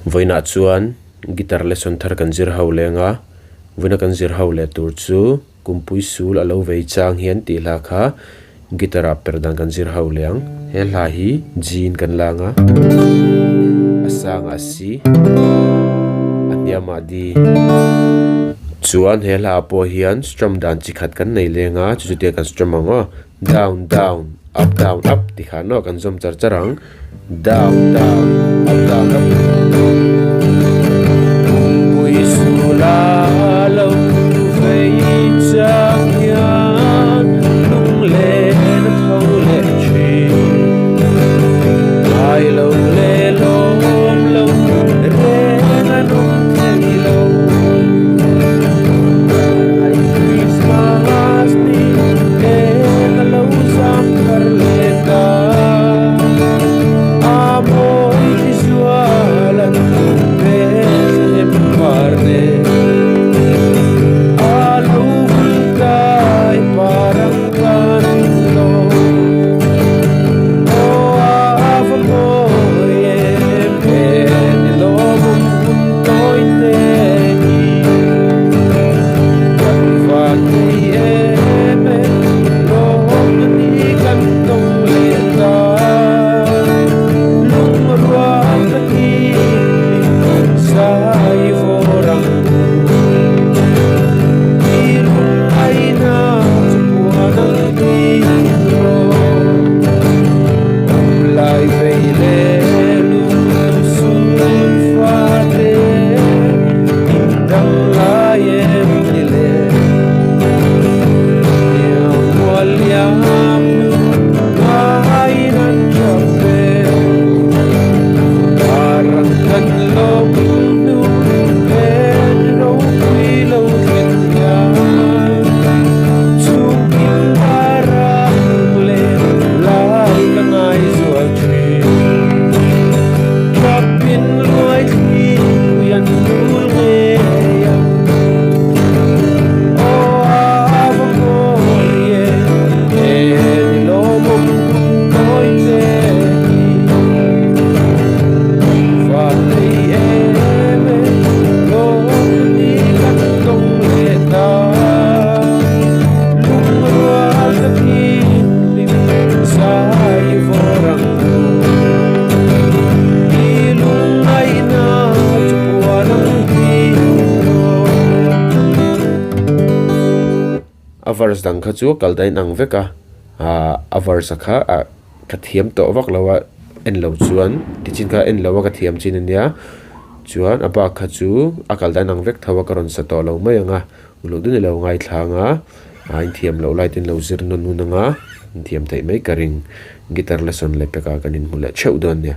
Vawiinah chuan guitar lesson thar kan zir ho leng a, vawiina kan zir ho leh tur chu kumpui sul a lo vei chang hian tih hla kha guitar ah per dan kan zir ho leh ang. He hla hi G in kan lang a, a sangah C, a hniamah D. Chuan he hla ah pawh hian strum dan chi khat kan nei leng a, chu chutia kan strum ang aw, down down up down up ti khan aw kan zawm char char ang. Down down up down up Pumpui sula lo vei chang hian lunglen a tho leh thin Ngai lo leh lawm lo reng an awm thei lo Ai Christmas ni eng a lo zam thar leh ta. A verse dang kha chu kal dain ang vek a ah a verse a kha ah ka thiam tawh vak lo a en lo chuan tichin kha en lo a ka thiam chin ania chuan a bak kha chu a kal dain ang vek tho a ka rawn sa tawh lo mai ang a uluk deuh ni lo ngaithlang a ah inthiam loh lai te in lo zir nawn hun ang a inthiam theih mai ka ring guitar lesson leh pekah kan inhmu leh theuh dawn nia.